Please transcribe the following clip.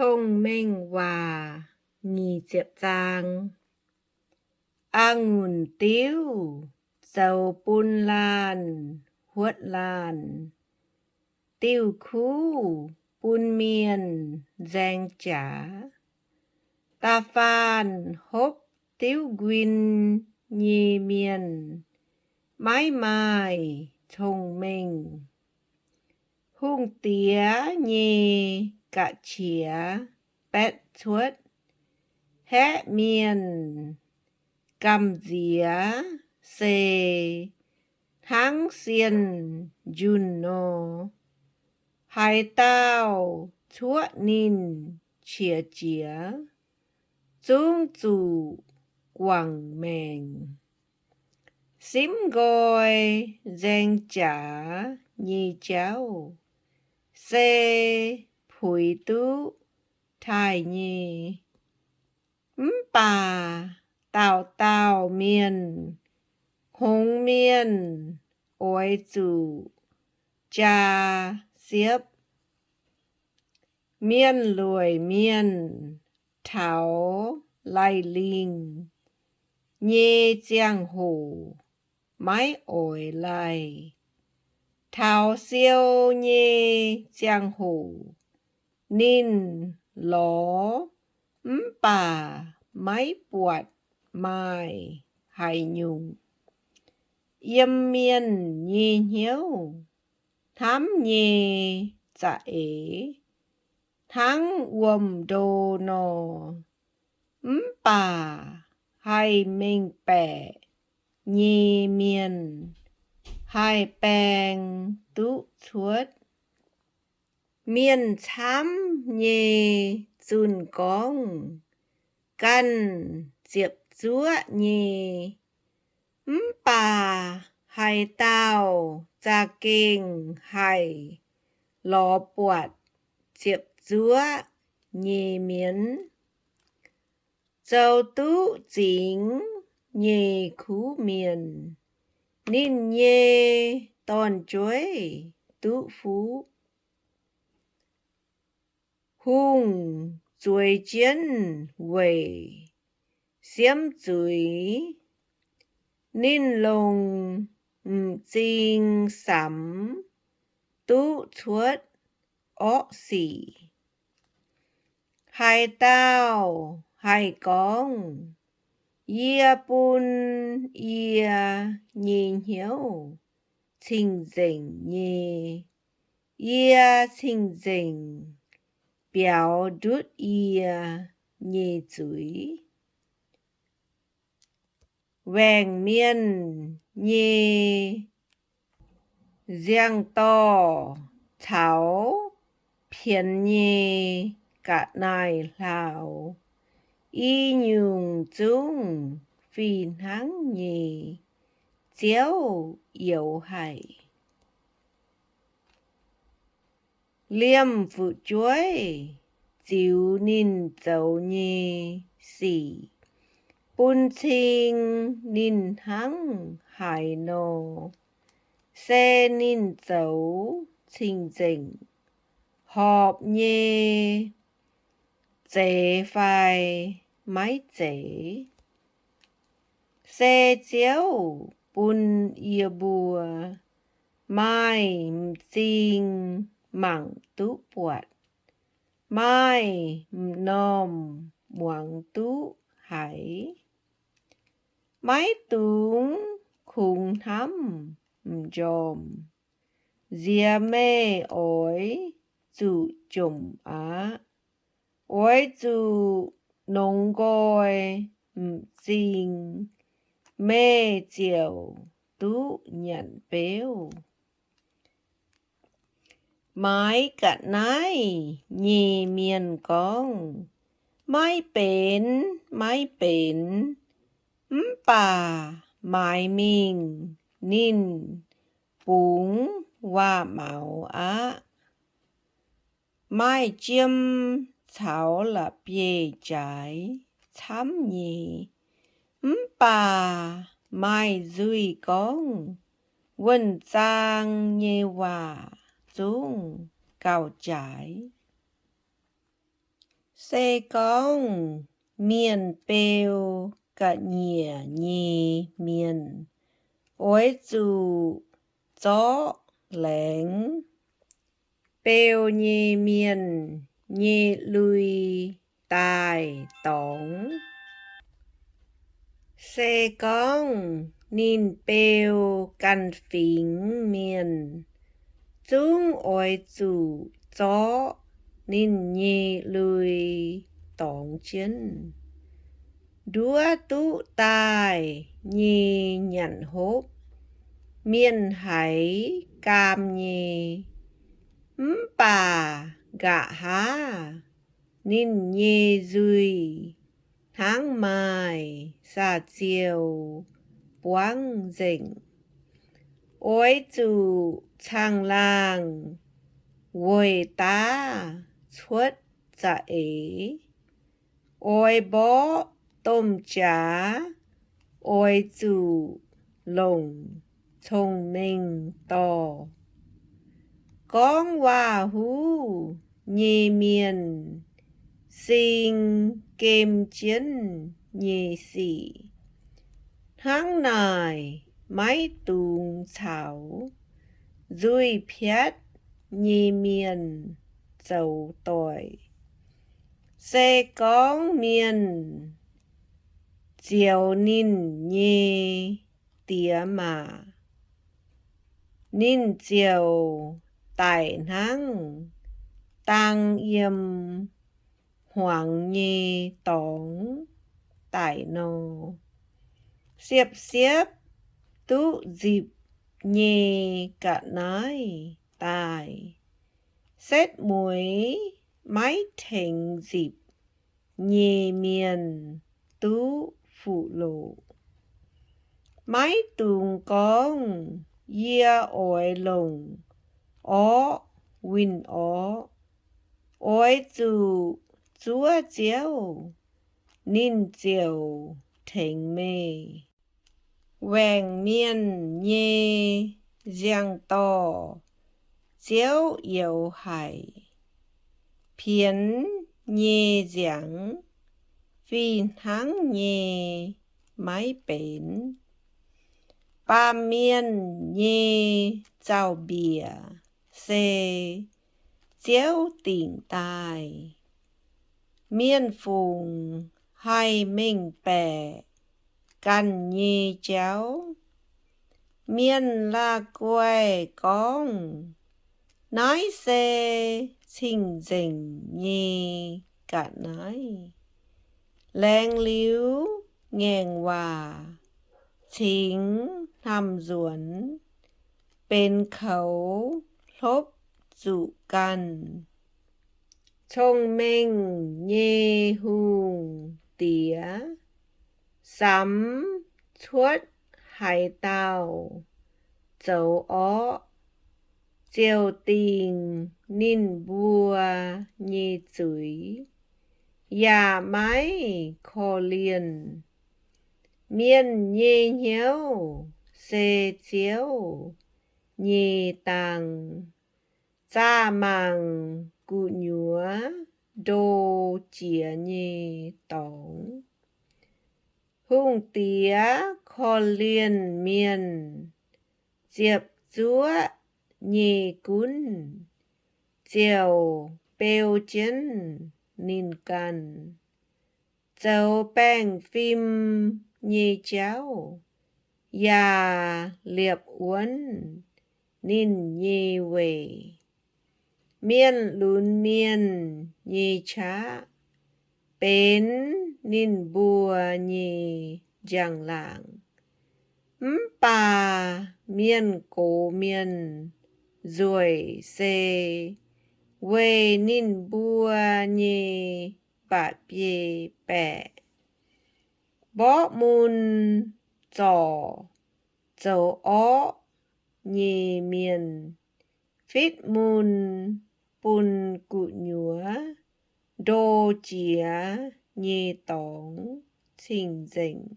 Cong-Mengh Waac nyic ziepc zaang. A'ngunc diuv zoux bun laanh huotv laanh, diuh kuv bun mienh nzaeng jaax. Da'faanh hopv diuv nquin nyei mienh maiv maaih cong-mengh. Hungh diex nyei ga'qiex baetv cuotv, haeqv mienh gamh nziex se hnangv sienh njunh nor. Haaix dauh cuoqv ninh qiex jiez, zungv zuqc guangc maengc. Simv nqoi nzaeng jaax nyei jauv se puix duqv taaih nyei. Mv baac dauh dauh mienh hngongx mienh oix zuqc jaa siepv. Mienh lueic mienh taux laih lingh nyei ziangh hoc maiv oix laih. Taux siou nyei ziangh hoc ninh lorz mv baac maiv buatc maaih haaix nyungc. Yiem mienh nyei hnyouv hnamv nyei za'eix hnangv wuom-ndo nor, mv baac haih mengh baeqc nyei mienh haih baeng duqv cuotv. Mienh camv nyei zunh gorngv ganh ziepc zuoqv nyei, mv baac haaix dauh za'gengh haih lorz buatc ziepc zuoqv nyei mienv, zoux duqv zingx nyei kuv mienh, ninh nyei dorn-jueiv duqv fuqv. Hungh zueiz jienv weic siemv zuiz, ninh longc m'zing samx duqv cuotv orqv sic. Haaix dauh haih gorngv, Yie bun yie nyei hnyouv cing-nzengc nyei, yie cing-nzengc biaux ndutv yie nyei zuiz. Waengc mienh nyei nziang-dorh caux pienx nyei ga'naaiv-hlaau i nyungc zungv fih hnangv nyei, Ziouv youx haic. Liemh fu'jueiv ziux ninh zoux nyei sic, bun cing ninh hnangv haaix nor, se ninh zoux cing-nzengc, horpc nyei, zeiz fai maiv zeiz, se Ziouv bun yie mbuo maaih m'zing mangc duqv buatc, maaih m'normh muangx duqv haiz. Maiv dungx kungx hnamv m'njormh, nziex meih oix zuqc jomc aqv. Oix zuqc nongx nqoi m'zing, meih ziouc duqv nyanc beuv. Maaiz ga'naaiv nyei mienh gorngv, Maiv benx, maiv benx, mv baac maaiz mingh ninh bungx waac-maux aqv. Maaih jiem caux la'bieiv-jaaix camv nyei, mv baac maaih nzuih gorngv wuonh zaang nyei waac zungv gauh jaaix. Se gorngv mienh beu ga'nyiec nyei mienh, oix zuqc zorqv laengz beu nyei mienh nyei lui daaih dorngx. Se gorngv ninh beu ganh fingx mienh, zungv oix zuqc zorqv ninh nyei lui dorngx jienv. Nduov duqv daaih nyei nyanc hopv, mienh haiz gaam nyei, mv baac nqa'haav ninh nyei nzuih hnangv maaih saa-ziou buangv nzengc. Oix zuqc caangh laangh weic daav cuotv za'eix. Oix mborqv domh jaax, oix zuqc longc cong-mengh dorh. Gorngv waac-huv nyei mienh sing gem jienv nyei sic, hnangv naaic maiv dungx caux nzuih piatv nyei mienh zoux doic. Se gorngv mienh zioux ninh nyei diex maac, ninh ziouc daic hnangv dang yiem hmuangx nyei dorngx daic nor. Siepv-siepv duqv nzipc nyei ga'naaiv daaih, setv mueiz maiv tengx nzipc nyei mienh duqv fuqv-loqc. Maiv dungx gorngv, Yie oix longc orqv winh orqv. Oix zuqc zuov Ziouv, ninh ziouc tengx meih. Waengc mienh nyei nziang-dorh Ziouv youx haic. Pienx nyei nziangx fih hnangv nyei maiv benx. Baamh mienh nyei zaux-mbiec se Ziouv dingc daaih. Mienh-fungc haih mengh baeqc ganh nyei jauv. Mienh la'guaih gorngv, Naaiv se cing-nzengc nyei ga'naaiv. Laengz liuz ngaengc waac cingx hnamv nzuonx, benx koux hlopv zuqc ganh. Cong-mengh nyei hungh diex samx cuotv haaix dauh zoux orqv, ziouc dingc ninh mbuo nyei zuiz, yaac maiv korv-lienh. Mienh nyei hnyouv se Ziouv nyei dang, zaah mangc gu'nyuoz ndo jiex nyei dorngx. Hungh diex korv-lienh mienh, ziepc zuoqv nyei gunv ziouc beu jienv ninh ganh. Zoux baengh fim nyei jauv yaac liepc wuonv ninh nyei weic. Mienh lunx mienh nyei qaqv benx ninh mbuo nyei njang-laangc, mv baac mienh gox mienh nzueic se weic ninh mbuo nyei mba'biei baeqc. Mborqv mun zorc zoux orqv nyei mienh, fitv mun bun gu'nyuoz ndo jiex nyei dorngx cing-nzengc.